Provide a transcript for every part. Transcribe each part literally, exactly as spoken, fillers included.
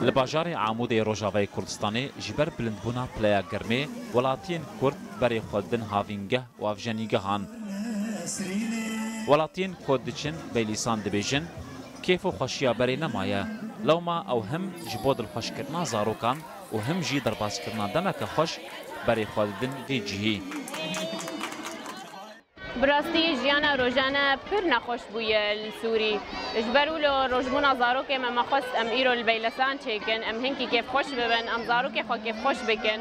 Li bajarê Amûdê Rojavayê Kurdistanê ji ber bilindbûna pileya germê, welatiyên Kurd berê xwe didin havîngeh û avjenîgehan. Welatiyên ku diçin Beylîsan dibêjin, kêf û xweşiya berê nemaye. Lewma ew him ji bo dilxweşkirina zarokan û him jî derbaskirina demeke xweş berê xwe didin vê cihî. Bi rastî jiyana rojane pir nexweş bûye li Sûrî. Ji ber wilo rojbûna zarokê me, me xwest em îro li Beylesan çêkin, em hinkî kêfxweş bibin, em zarokê xwe kêfxweş bikin.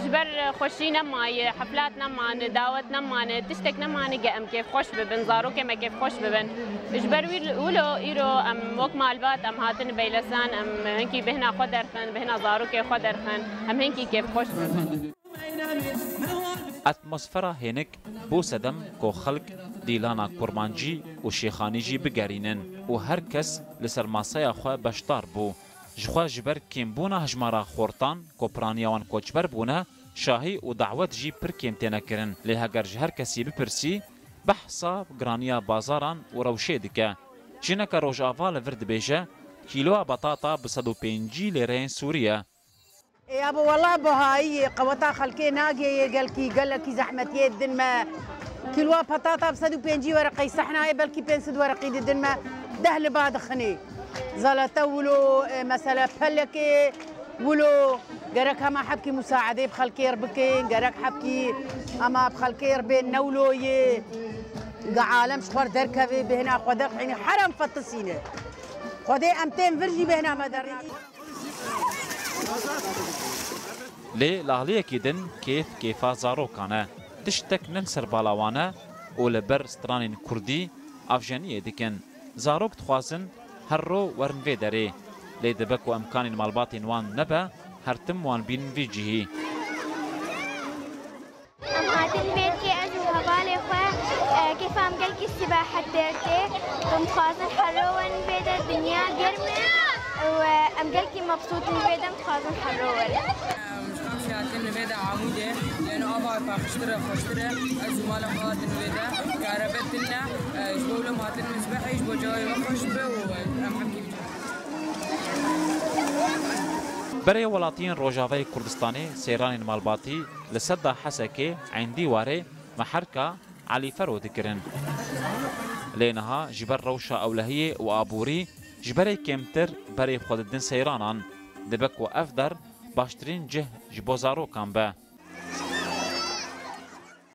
Ji ber xweşî nemaye, heflat nemane, dawet nemane, tiştek nemane ge em kêfxweş bibin, zarokê me kêfxweş bibin. Ji ber wî, wilo îro em wek malbat em hatin Beylesan, em hinkî bêhna xwe derxin, bêhna zarokê xwe derxin, em hinkî kêfxweş bibin. Atmosfera hênik bû sedem ku xelk dîlana kurmancî û şêxanî jî bigerînin û her kes li ser maseya xwe beşdar bû. Jixwe ji ber kêmbûna hejmara xortan ku piraniya wan koçber bûne, şahî û dawet jî pir kêm têne kirin. Lê heger ji her kesî bipirsî, behsa giraniya bazaran û rewşê dike. Jineke Rojava li vir dibêje, kîloya betata bi sed û pêncî lêreyên Sûrî ye. Ê yabo, wela buhayî ye, qeweta xelkê nagê ye, gelkî, gelekî zehmetiyê didin me. Kîloa petata bi sed û pêncî wereqey sehnayê, belkî pênc sed wereqî didin me, deh li ba dixinê. Zelete wilo, e, mesele pelekê wilo, gerek hema hebkî musaedê bi xelkê r bikin, gerek hebkî hema bi xelkê r bên newlo yê. Ge alem ji xwe r derkevê, bêhna xwe derxînê, herem fetisîne. Xwedê em tên vir jî bêhna me dernakin. Lê li aliyekî din kêf kêfa zarokan e. Tiştek ne li ser bala wan e û li ber stranên kurdî avjeniyê dikin. Zarok dixwazin her ro werin vê derê. Lê dibe ku emkanên malbatên wan nebe, her tim wan bînin vî cihî. Em hatin vê yekê ez û hevalê xwe, e, kêfa em gelkî sibehet derdê. Em dixwazin herro werin vê de, dinya germ e û, e, em gelkî mebsût in vê de, em dixwazin herro werin. Em ji Xamşê hatin vê de Amûdê, lê ava paqijtir e, xweştir e. Ez û mala xwe hatin vê de, karebe tune, e, ji bo wilo em hatin sibehê, ji bo cawê me xweş be û, e, em hemkî Berê welatiyên Rojavayê Kurdistanê seyranên malbatî li seda Hesekê, Endîwarê, Meherka, Elîfero dikirin. Lê niha ji ber rewşa ewlehiyê û aborî ji berê kêmtir berê xwe didin seyranan. Dibe ku ev der baştirîn cih ji bo zarokan be.